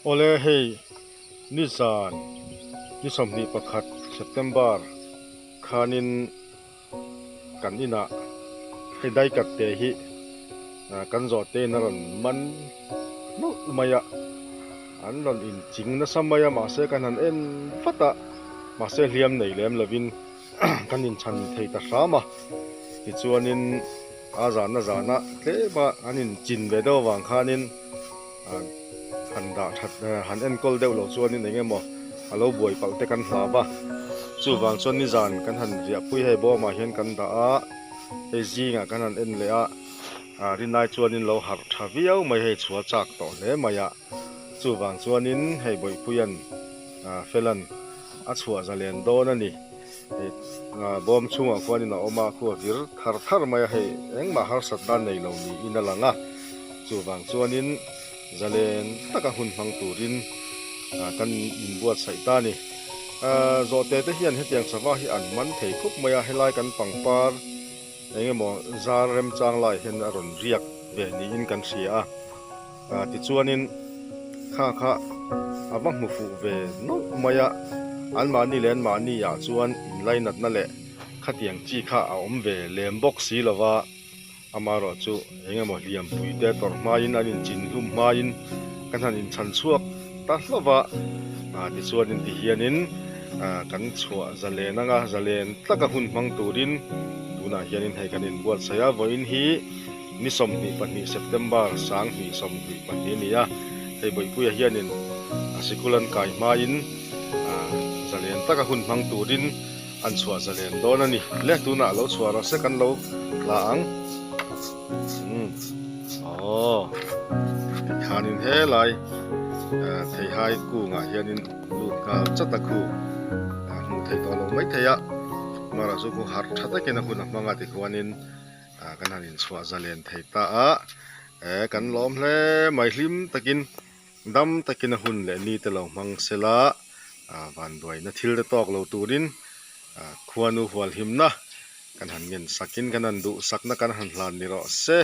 Awle hei nizan ni 21 September khanin kan inah hei daikat te hi kan zawh te in a rawn man nawlh mai a, an rawn inching nasa mai a mahse kan han en vat a mahse hliam nei lem lovin kan inchhan thei ta hram a tichuanin a zana zana tlem a an inchin ve deuh avang khanin han dah that han enkawl deuh loh chuanin eng emaw a lo buai palh te kan hlau a chuvang chuan nizan kan han riahpui hei bawmah hian kan dah a hei zingah kan han en leh a ah rinai chuanin lo harh tha viau mai hei chhuah chak tawh hle mai a chuvang chuanin hei bawihpuia'n ah felan a chhuah zalen dawn a ni hei ah bawm chhungah khuanin a awm a khu a vir thar thar mai a hei engmah harsatna nei lo niin a lang a chuvang chuanin zalen taka hun hmang turin ah kan inbuatsaih ta a ni ah zawhte te hian hetiang sava hi an man thei khawp mai a helai kan pangpar eng emaw zar remchang lai hian a rawn riak ve niin kan hria a ah tichuanin kha kha a va hmu fuh ve nawlh mai a anmahni leh anmahni ah chuan inlainatna leh khatiang chi kha a awm ve lem bawk si lova amaherawh chu eng emaw hliampui te tawrh hmain an inchin hlum hmain kan han inchhan chhuak ta hlauh va ah tichuanin tihianin ah kan chhuah zalen anga zalen tlaka hun hmang turin tunah hianin hei kan inbuatsaih a vawiin hi Ni 22 September 2022 a ni a, hei Bawihpuia hianin a sikul an kai hmain zalen taka hun hmang turin an chhuah zalen dawn a ni. Le tunah lo chhuah rawh se kan lo la ang. Umm aw tikhanin helai theihai kungah hianin lut nghal chat a khu hmuh theih tawh loh maithei a, amaherawhchu chu khu harh tha takin a hun a hmang a tikhuanin. Ah kan han inchhuah zalen thei ta a, eh kan lawm hle mai hlim takin dam takin a hun leh ni te lo hmang sela ah vanduaina thil te tawk lo turin ah khuanu hualhimna kan han ngen sakin kan han duhsakna kan han hlan ni rawh se.